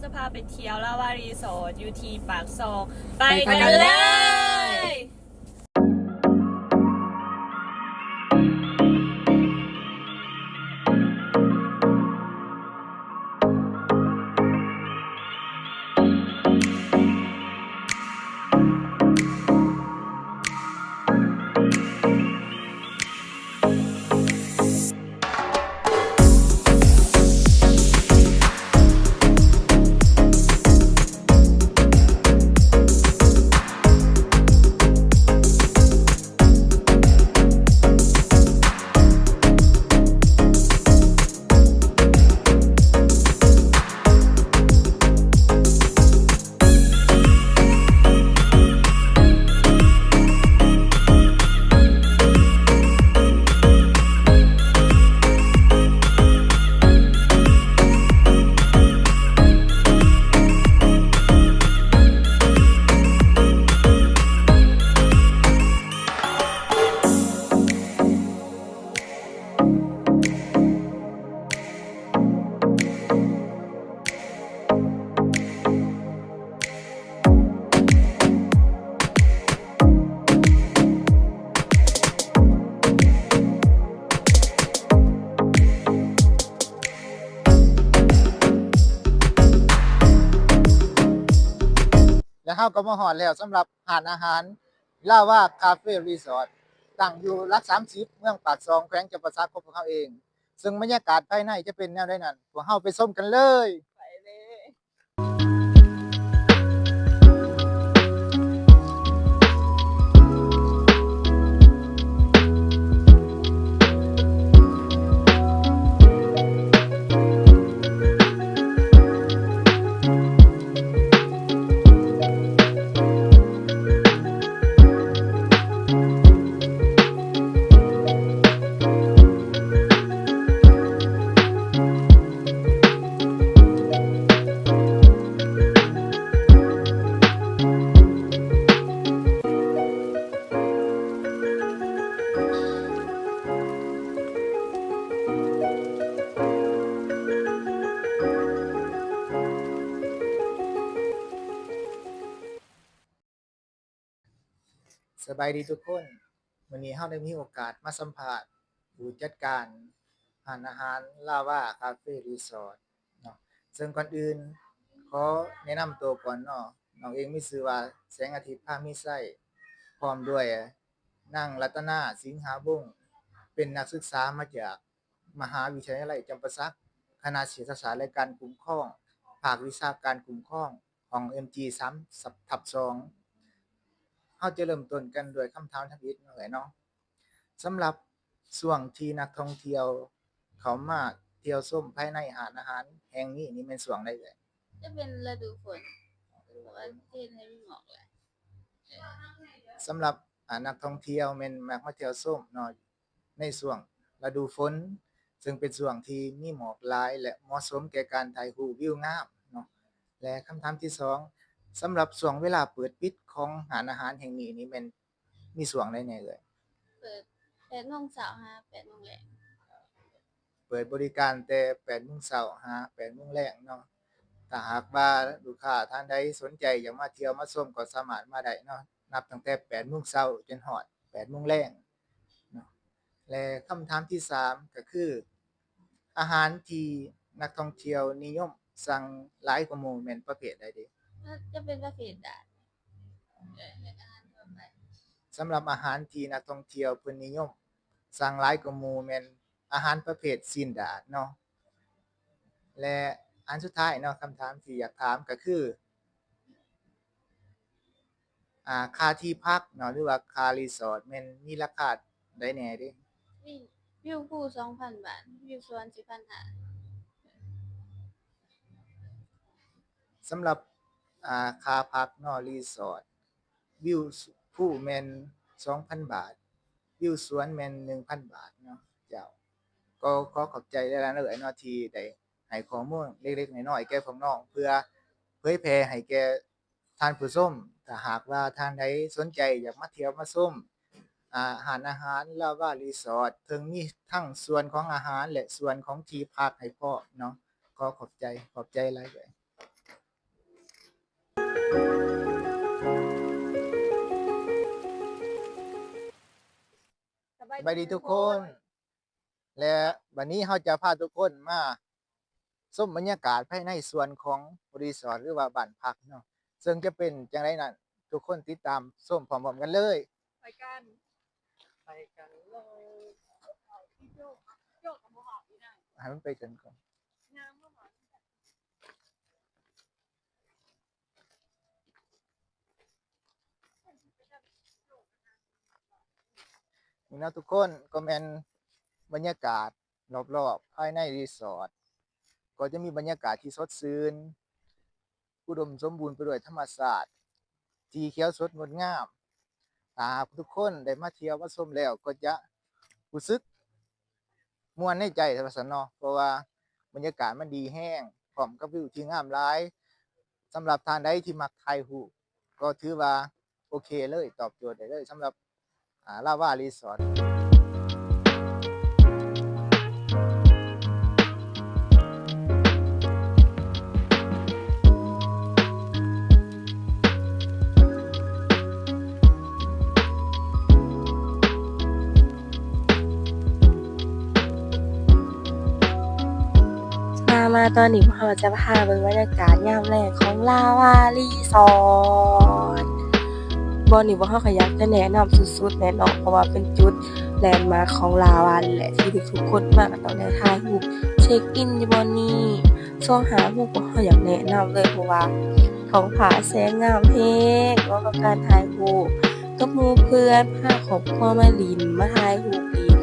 ຈະພາໄປທ່ຽວລາວາຣີສອດຢູ່ທີ່ປາກຊ່ອງ ໄປກັນເລີຍ. ແລະ ເຮົາກໍມາຮອດແລ້ວ ສຳລັບຮ້ານອາຫານ ລາວາຄາເຟຣີສອດ ຕັ້ງຢູ່ຫຼັກສາມສິບ ເມືອງປາກຊ່ອງ ແຂວງຈຳປາສັກ ຂອງພວກເຮົາເອງ. ເຊິ່ງບັນຍາກາດພາຍໃນຈະເປັນແນວໃດນັ້ນ ພວກເຮົາໄປຊົມກັນເລີຍ. ໄປເລີຍ. ສະບາຍດີທຸກຄົນ. ມື້ນີ້ເຮົາໄດ້ມີໂອກາດມາສຳພາດຜູ້ຈັດການຮ້ານອາຫານລາວາຄາເຟຣີສອດເນາະ. ເຊິ່ງກ່ອນອື່ນຂໍແນະນຳໂຕກ່ອນເນາະ. ນ້ອງເອງມີຊື່ວ່າ ແສງອາທິດ ພາມີໄຊ, ພ້ອມດ້ວຍນາງລັດຕະນາ ສິງຫາວົງ, ເປັນນັກສຶກສາມາຈາກ ມະຫາວິທະຍາໄລຈຳປາສັກ, ຄະນະເສດຖະສາດ ແລະ ການຄຸ້ມຄອງ, ພາກວິຊາການຄຸ້ມຄອງ ຫ້ອງເອັມຈີສາມທັບສອງ. ເຮົາຈະເລີ່ມຕົ້ນກັນດ້ວຍຄຳຖາມທຳອິດເນາະເອື້ອຍເນາະ. ສຳລັບຊ່ວງທີ່ນັກທ່ອງທ່ຽວເຂົ້າມາທ່ຽວຊົມພາຍໃນຮ້ານອາຫານແຫ່ງນີ້ນີ້ແມ່ນຊ່ວງໃດເອື້ອຍ? ຈະເປັນລະດູຝົນ ເພາະວ່າເຮັດໃຫ້ມີໝອກຫຼາຍ. ສຳລັບ ອາ ນັກທ່ອງທ່ຽວແມ່ນມັກມາທ່ຽວຊົມເນາະ ໃນຊ່ວງລະດູຝົນ ເຊິ່ງເປັນຊ່ວງທີ່ມີໝອກຫຼາຍ ແລະ ເໝາະສົມແກ່ການຖ່າຍຮູບວິວງາມເນາະ. ແລະ ຄຳຖາມທີສອງ ສຳລັບຊ່ວງເວລາເປີດປິດຂອງຮ້ານອາຫານແຫ່ງນີ້ນີ້ ແມ່ນມີຊ່ວງໃດແດ່ເອື້ອຍ? ເປີດແປດໂມງເຊົ້າຫາແປດໂມງແລງ. ເປີດບໍລິການແຕ່ແປດໂມງເຊົ້າຫາແປດໂມງແລງເນາະ. ຖ້າຫາກວ່າລູກຄ້າທ່ານໃດສົນໃຈຢາກມາທ່ຽວມາຊົມກໍສາມາດມາໄດ້ເນາະ ນັບຕັ້ງແຕ່ແປດໂມງເຊົ້າຈົນຮອດແປດໂມງແລງເນາະ. ແລະ ຄຳຖາມທີສາມ ກໍຄື ອາຫານທີ່ນັກທ່ອງທ່ຽວນິຍົມສັ່ງຫຼາຍກວ່າໝູ່ແມ່ນປະເພດໃດເດ? ຈະເປັນປະເພດດາດ. ສຳລັບອາຫານທີ່ນັກທ່ອງທ່ຽວເພິ່ນນິຍົມສັ່ງຫຼາຍກວ່າໝູ່ແມ່ນ ອາຫານປະເພດຊີ້ນດາດເນາະ. ແລະ ອັນສຸດທ້າຍເນາະ ຄຳຖາມທີ່ຢາກຖາມກໍຄື ອາ ຄ່າທີ່ພັກເນາະ ຫຼືວ່າຄ່າຣີສອດ ແມ່ນມີລາຄາໃດແດ່ເດ? ວິວ ວິວພູສອງພັນບາດ, ວິວສວນສີ່ພັນຫ້າ. ສຳລັບ ອາ ຄ່າພັກເນາະ ຣີສອດ ວິວພູແມ່ນສອງພັນບາດ, ວິວສວນແມ່ນໜຶ່ງພັນບາດເນາະ. ເຈົ້າ ກໍຂໍຂອບໃຈຫຼາຍໆເອື້ອຍເນາະ ທີ່ໄດ້ໃຫ້ຂໍ້ມູນເລັກໆນ້ອຍໆແກ່ພວກນ້ອງ ເພື່ອເຜີຍແຜ່ໃຫ້ແກ່ທ່ານຜູ້ຊົມ. ຖ້າຫາກວ່າທ່ານໃດສົນໃຈຢາກມາທ່ຽວມາຊົມ ອາ ຮ້ານອາຫານລາວາຣີສອດ ເຊິ່ງມີທັງສ່ວນຂອງອາຫານ ແລະ ສ່ວນຂອງທີ່ພັກໃຫ້ພ້ອມເນາະ. ຂໍຂອບໃຈ, ຂອບໃຈຫຼາຍເອື້ອຍ. ສະບາຍດີທຸກຄົນ ແລະ ບັດນີ້ເຮົາຈະພາທຸກຄົນມາຊົມບັນຍາກາດພາຍໃນສວນຂອງຣີສອດ ຫຼືວ່າບ້ານພັກເນາະ, ເຊິ່ງຈະເປັນຈັ່ງໃດນັ້ນ ທຸກຄົນຕິດຕາມຊົມພ້ອມໆກັນເລີຍ. ໄປກັນ ໄປກັນເລີຍ ໃຫ້ມັນໄປກັນກ່ອນ. ນີ້ເນາະທຸກຄົນ ກໍແມ່ນບັນຍາກາດລອບໆພາຍໃນຣີສອດ ກໍຈະມີບັນຍາກາດທີ່ສົດຊື່ນ ອຸດົມສົມບູນໄປດ້ວຍທຳມະຊາດທີ່ຂຽວສົດງົດງາມ. ຖ້າຫາກທຸກຄົນໄດ້ມາທ່ຽວມາຊົມແລ້ວ ກໍຈະຮູ້ສຶກມ່ວນໃນໃຈວ່າຊັ້ນເນາະ, ເພາະວ່າບັນຍາກາດມັນດີແຮງ ພ້ອມກັບວິວທີ່ງາມຫຼາຍ. ສຳລັບທ່ານໃດທີ່ມັກຖ່າຍຮູບ ກໍຖືວ່າໂອເຄເລີຍ, ຕອບໂຈດໄດ້ເລີຍ ສຳລັບ ອາ ລາວາຣີສອດ. ມາ ມາຕອນນີ້ພວກເຮົາຈະພາເບິ່ງບັນຍາກາດຍາມແລງຂອງລາວາຣີສອດ. ບ່ອນນີ້ພວກເຮົາກໍຢາກຈະແນະນຳສຸດໆແຫຼະເນາະ ເພາະວ່າເປັນຈຸດແລນມາກຂອງລາວານີ້ແຫຼະ ທີ່ທຸກໆຄົນມາກໍຕ້ອງໄດ້ຖ່າຍຮູບເຊັກອິນຢູ່ບ່ອນນີ້. ຊ່ວງຫ້າໂມງພວກເຮົາຢາກແນະນຳເລີຍ ເພາະວ່າທ້ອງຟ້າແສງງາມແຮງ ເໝາະກັບການຖ່າຍຮູບກັບໝູ່ເພື່ອນ ພາຄອບຄົວມາຫຼິ້ນ ມາຖ່າຍຮູບຫຼິ້ນ.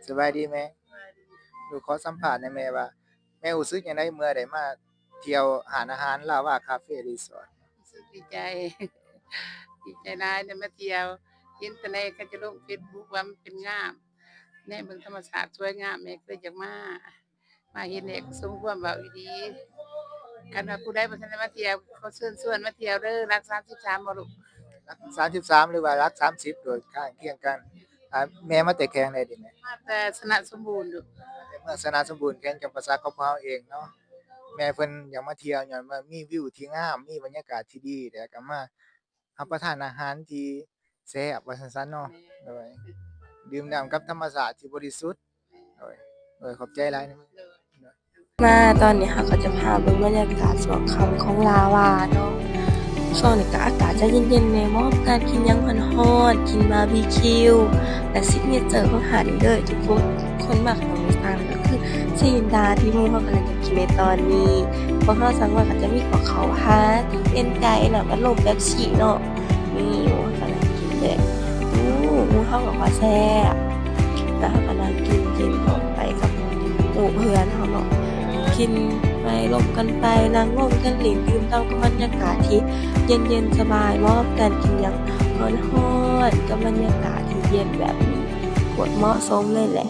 ສະບາຍດີແມ່. ສະບາຍດີ. ໜູຂໍສຳພາດແດ່ແມ່ວ່າ ແມ່ຮູ້ສຶກຈັ່ງໃດເມື່ອໄດ້ມາທ່ຽວຮ້ານອາຫານລາວາຄາເຟຣີສອດ? ຮູ້ສຶກດີໃຈ ດີໃຈຫຼາຍໄດ້ມາທ່ຽວ. ເຫັນແຕ່ໃນເຂົາເຈົ້າລົງເຟສບຸກວ່າມັນເປັນງາມ ແນມເບິ່ງທຳມະຊາດສວຍງາມ ແມ່ກໍເລີຍຢາກມາ. ມາເຫັນແລ້ວກໍສົມຄວາມເວົ້າອີ່ຫຼີ. ຄັນວ່າຜູ້ໃດບໍ່ທັນໄດ້ມາທ່ຽວ ຂໍເຊີນຊວນມາທ່ຽວເດີ. ຫຼັກສາມສິບສາມບໍ່ລູກ? ຫຼັກສາມສິບສາມ ຫຼືວ່າຫຼັກສາມສິບ ໂດຍຂ້າງຄຽງກັນ. ອ່າ ແມ່ມາແຕ່ແຂວງໃດເດແມ່? ມາແຕ່ຊະນະສົມບູນລູກ. ມາແຕ່ເມືອງຊະນະສົມບູນ ແຂວງຈຳປາສັກຂອງພວກເຮົາເອງເນາະ. ແມ່ເພິ່ນຢາກມາທ່ຽວ ຍ້ອນວ່າມີວິວທີ່ງາມ ມີບັນຍາກາດທີ່ດີ ແລ້ວກໍມາ ຮັບປະທານອາຫານທີ່ແຊບວ່າຊັ້ນໆເນາະ. ໂດຍ ດື່ມນ້ຳກັບທຳມະຊາດທີ່ບໍລິສຸດ. ໂດຍ ໂດຍ ຂອບໃຈຫຼາຍ. ມາຕອນນີ້ເຮົາກໍຈະພາເບິ່ງບັນຍາກາດຊ່ວງຄ່ຳຂອງລາວາເນາະ. ຊ່ວງນີ້ກໍອາກາດຈະເຢັນໆແດ່ ເໝາະກັບການກິນຫຍັງຮ້ອນໆ ກິນບາບີຄິວ ແລະ ຊິກເນເຈີຂອງຮ້ານນີ້ເລີຍ ທຸກຄົນ ຄົນມັກຫຍັງຕ່າງໆ ກໍຄືຊີ້ນດາດທີ່ໝູ່ເຮົາກຳລັງຈະກິນໃນຕອນນີ້. ພວກເຮົາສັ່ງມາກໍຈະມີພວກເຂົ້າຜັດ ເອັນໄກ່ ນ້ຳອັດລົມ ເປັບຊີເນາະ. ນີ້ໝູ່ເຮົາກຳລັງກິນແບບ ໂອ້ ໝູ່ເຮົາກໍວ່າແຊບ ແລ້ວເຮົາກໍນັ່ງກິນ ກິນໄປກັບໝູ່ເພື່ອນເຮົາເນາະ. ກິນໄປລົມກັນໄປ ນັ່ງລົມກັນຫຼິ້ນ ດື່ມດ່ຳກັບບັນຍາກາດທີ່ເຢັນໆສະບາຍ ເໝາະກັບການກິນຫຍັງຮ້ອນໆ ກັບບັນຍາກາດທີ່ເຢັນແບບນີ້ ໂຄດເໝາະສົມເລີຍແຫຼະ.